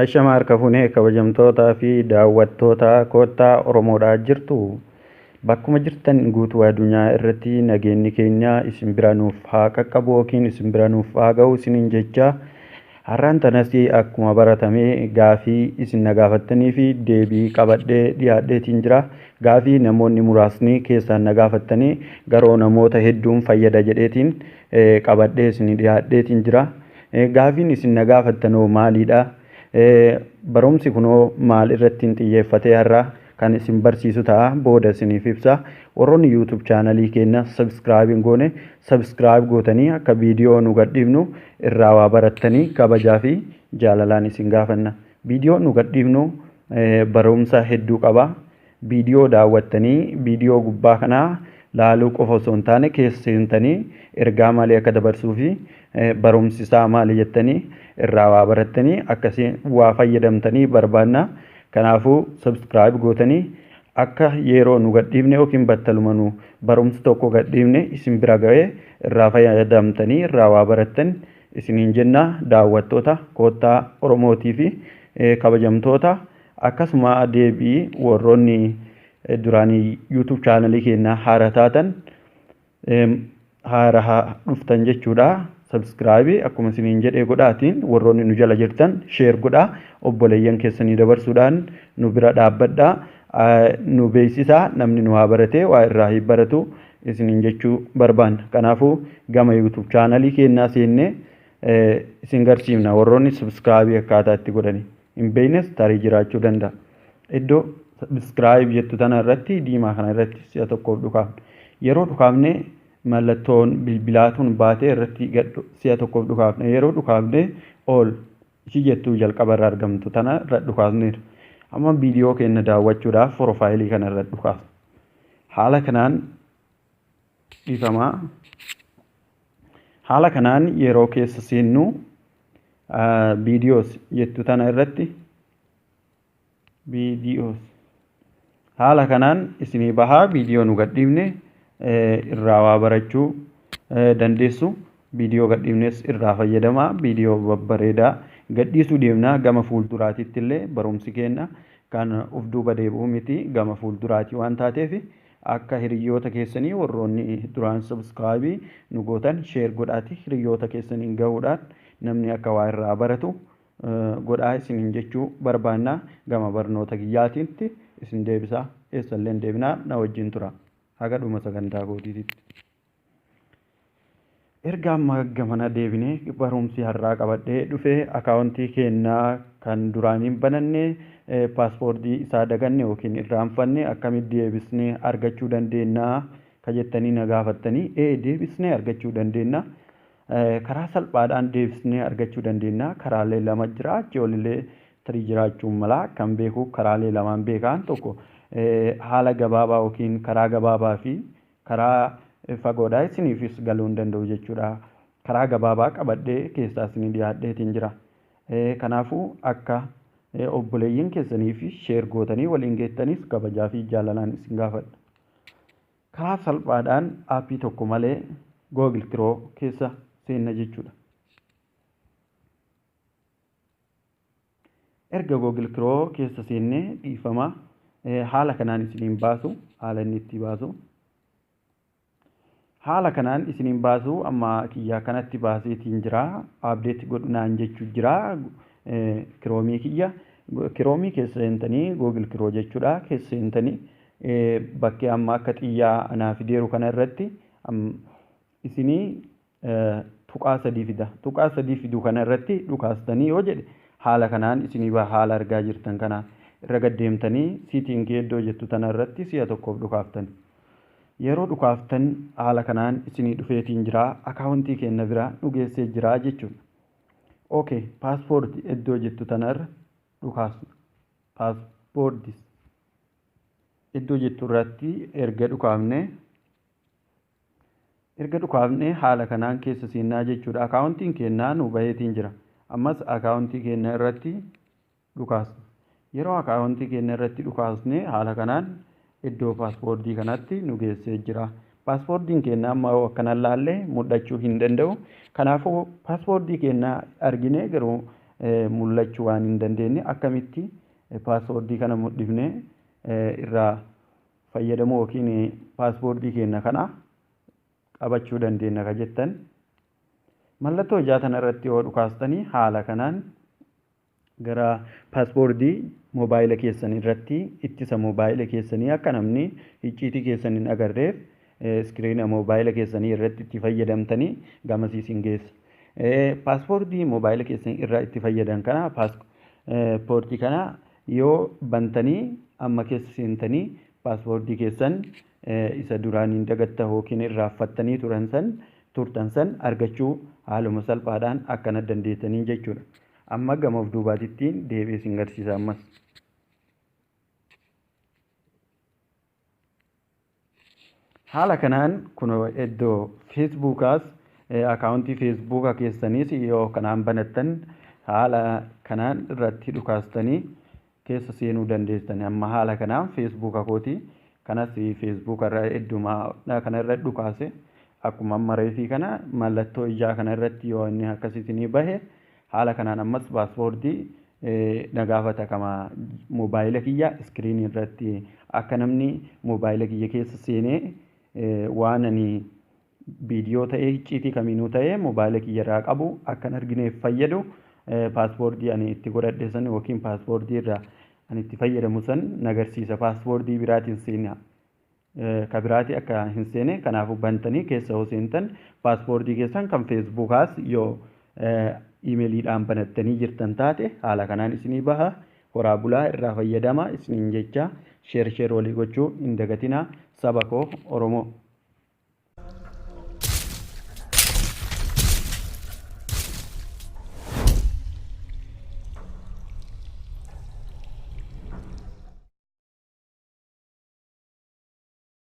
Ashama harka fuunee kabajamtootaa fi daawwattoota Kottaa Oromoodhaa jirtu. Bakkuma jirtan guutuu addunyaa irratti nageenyi keenya isin bira nuuf haa qaqqabu yookiin isin bira nuuf haa ga'u isiniin jecha, har'aan tanas akkuma baratame gaafii isin na gaafattanii fi deebii qabadhee dhiyaadheetiin jira. Gaafii namoonni muraasni keessaan na gaafattanii garuu namoota hedduun fayyada jedheetiin qabadhee isin dhiyaadheetiin jira. Gaafiin isin na gaafattanoo maalidha? Barumsi kunoo maal irratti xiyyeeffatee har'a kan isin barsiisu ta'a, booda isiniif ibsa. Warroonni YouTube chaanalii keenya subscribe hin goone, subscribe gootanii akka viidiyoo nu gadhiifnu irraa waa barattanii kabajaa fi jaalalaan isin gaafanna. Viidiyoo nu gadhiifnu barumsa hedduu qaba. Viidiyoo daawwattanii viidiyoo gubbaa kanaa laaluu qofa osoo hin taane, keessa seentanii ergaa maalii akka dabarsuu fi barumsi isaa maali jettanii irraa waa barattanii akkasii waa fayyadamtanii barbaanna. Kanaafuu subscribe gootanii akka yeroo nu gadhiifne yookiin battaluma nu barumsi tokko gadhiifne isin bira ga'ee irraa fayyadamtanii irraa waa barattan isiniin jenna. Daawwattoota Kottaa Oromootii fi kabajamtoota, akkasuma deebii warroonni duraanii YouTube chaanalii keenya haara taatan, haara dhuftan jechuudha. Subscribe akkuma isiniin jedhee godhaatiin, warroonni nu jala jirtan share godhaa, obboleeyyan keessanii dabarsuudhaan nu bira dhaabbadhaa, nu beeksisaa, namni nu haa baratee waa irraa hin baratu isiniin jechuu barbaanna. Kanaafuu gama YouTube chaanalii keenyaa seennee isin garsiifna, warroonni subscribe akkaataa itti godhani hin beeknes tarii jiraachuu danda'a. Iddoo subscribe jettu tana irratti, diimaa kana irratti si'a tokkoof dhukaafna. Yeroo dhukaafne mallattoon bilbilaa tun baatee irratti si'a tokkoof dhukaafne. Yeroo dhukaafne ol ishii jettuu jalqaba irra argamtu tana irra dhukaafneera. Amma viidiyoo keenya daawwachuudhaaf profaayilii kana irra dhukaafna. Haala kanaan, dhiifamaa, haala kanaan yeroo keessa seennu videos jettu tana irratti, videos haala kanaan isinii bahaa, viidiyoo nu gadhiifne irraa waa barachuu dandeessu. Viidiyoo gadhiifnes irraa fayyadamaa, viidiyoo babbareedaa gadhiisuu deemna. Gama fuulduraatitti illee barumsi keenya kan uf duuba deebi'u miti, gama fuulduraatii waan taateef akka hiriyoota keessanii, warroonni duraan subscribe nu gootan, share godhaati hiriyoota keessaniin gahuudhaan namni akka waa irraa baratu godhaa isiniin jechuu barbaanna. Gama barnoota kiyyaatiitti isin deebisaa, eessallee deebinaa, na wajjin tura haga dhuma sagantaa kootiititti. Erga amma gamana deebinee, barumsi har'aa qabadhee dhufee akaawuntii keenyaa kan duraaniin bananne paaspoortii isaa daganne yookiin irraanfanne akkamitti deebisnee argachuu dandeenya ka jettanii na gaafattanii, deebisnee argachuu dandeenya. Karaa salphaadhaan deebisnee argachuu dandeenya. Karaalee lama jira, achi olillee tarii jiraachuun mala. Kan beeku karaalee lamaan beekan, tokko haala gabaabaa yookiin karaa gabaabaa fi karaa fagoodhaa isiniifis galuu hin danda'u jechuudha. Karaa gabaabaa qabadhee keessaa isinii dhiyaadheetiin jira. Kanaafuu akka obboleeyyan keessanii fi share gootanii waliin geettanis kabajaa fi jaalalaan isin gaafadha. Karaa salphaadhaan aappii tokko malee Google Chrome keessa seenna jechuudha. Erga Google Chrome keessa seennee, dhiifama, haala kanaan isiniin baasu, haala inni itti baasu. Haala kanaan isiniin baasu, amma kiyyaa kanatti baaseetiin jira. Update godhunaan jechuu jira. Kiroomii kiyya. Kiroomii keessa seentanii, Google Chrome jechuudha. Keessa seentanii bakkee amma akka xiyyaa anaa fideeru kana irratti isinii tuqaa sadii fida. Tuqaa sadii fiduu kana irratti dhukaastanii yoo jedhe, haala kanaan isinii haala argaa jirtan kanaan irra gaddeemtanii setting iddoo jettu tana irratti si'a tokkoof dhukaaftan. Yeroo dhukaaftan haala kanaan isinii dhufeetiin jira, akaawuntii keenya bira nu geessee jira jechuudha. Okay, password iddoo jettu tanarra dhukaasna. Passwords iddoo jettu irratti erga dhukaafne haala kanaan keessa seennaa jechuudha. Akaawuntiin keenyaa nu baheetiin jira. Ammas akaawuntii keenya irratti dhukaasna. Yeroo akaawuntii keenya irratti dhukaasne haala kanaan iddoo paaspoortii kanatti nu geessee jira. Paaspoortiin keenya amma akkana laallee mul'achuu hin danda'u. Kanaafuu paaspoortii keenya argine garuu mul'achuu waan hin dandeenye, akkamitti paaswoordii kana mul'ifnee irraa fayyadamuu yookiin paaswoordii keenya kana qabachuu dandeenya ka jettan, mallattoo ijaa tana irratti yoo dhukaastanii haala kanaan gara paaswoordii moobaayila keessan irratti ittisa moobaayila keessanii akka namni icciitii keessan hin agarreef iskiriina moobaayila keessanii irratti itti fayyadamtanii gamasii isin geessa. Paaswoordii moobaayila keessan irraa itti fayyadan kana, paaspoortii kana yoo bantanii amma keessa seentanii paaswoordii keessan isa duraaniin dagatta yookiin irraanfattanii turan san turtan san argachuu haaluma salphaadhaan akkana dandeessanii jechuudha. Amma gama of duubaatitti deebi'ee isin garsiisa ammas. Haala kanaan kun iddoo feesbuukaas akaawuntii feesbuukaa keessaniis yoo kanaan banattan haala kanaan irratti dhukaastanii keessa seenuu dandeessan. Amma haala kanaan feesbuuka kooti kanas feesbuuka irra hedduma kana irra dhukaase, akkuma amma reefii kana mallattoo ijaa kana irratti yoo inni akkasitti bahe, haala kanaan ammas paaswoordii na gaafata. Kama moobaayila kiyya iskiriinii irratti akka namni moobaayila kiyya keessa seenee waan ani viidiyoo ta'ee icciitii kamiinuu ta'ee moobaayila kiyya irraa qabu akka hin argineef fayyadu, paaswoordii ani itti godhadhe san yookiin paaswoordii irraa ani itti fayyadamu san nagarsiisa. Paaswoordii biraatiin seena ka biraati akka hin seene. Kanaafuu bantanii keessa yoo seentan paaswoordii keessan kan feesbuukaas yoo iimeeliidhaan banattanii jirtan taate haala kanaan isinii baha. Horaa bulaa, irraa fayyadama isiniin jecha. Share share walii gochuu hin dagatinaa, saba koo Oromoo.